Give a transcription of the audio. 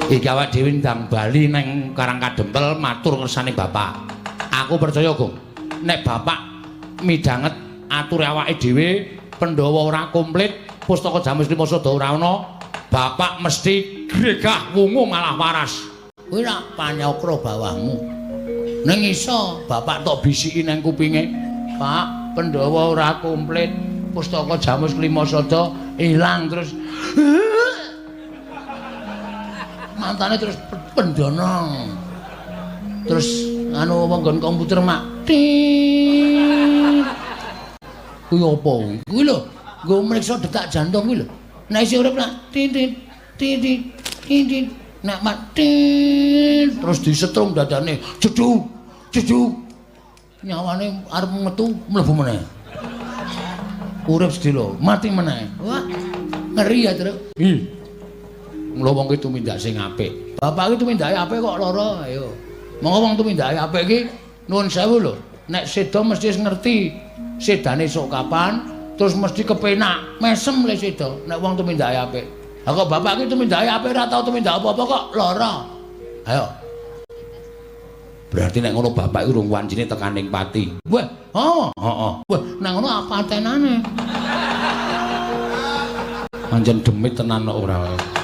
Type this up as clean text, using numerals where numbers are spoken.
Iki awak dhewe ndang bali nang Karang Kadempel matur kersane bapak. Aku percaya, Gong. Nek bapak midhanget ature awake dhewe, Pandhawa ora komplit, pustaka Jamus Klima Sada ora ana, bapak mesti gregah wungu malah waras. Kuwi rak panyakra bawahmu. Ning iso bapak tok bisiki nang kupinge, "Pak, Pandhawa ora komplit, pustaka Jamus Klima Sada ilang." Terus mantane terus pendono. Terus anu wong nggon komputer mak tit. Kuwi apa? Kuwi lho, nggo mriksa detak jantung kuwi lho. Nek isih urip lah tit tit tit tit tit. Nek mati terus disetrum dadane, jeduk jeduk. Nyawane arep metu mlebu meneh. Urip sedelo, mati meneh. Wah, ngeri ya, Truk. Ih. Mula wong ki tumindak sing apik. Bapak ki tumindake apik kok lara, ayo. Monggo wong tumindake apik ki nuwun sewu lho. Nek seda mesti wis ngerti sedane esuk kapan, terus mesti kepenak, mesem le seda nek wong tumindake apik. Lah kok bapak ki tumindake apik ora tau tumindak apa-apa kok lara. Ayo. Berarti nek ngono bapak iki urung wancine tekaning pati. Wah, oh, heeh. Wah, nek ngono apa tenane? Pancen demit tenan kok ora.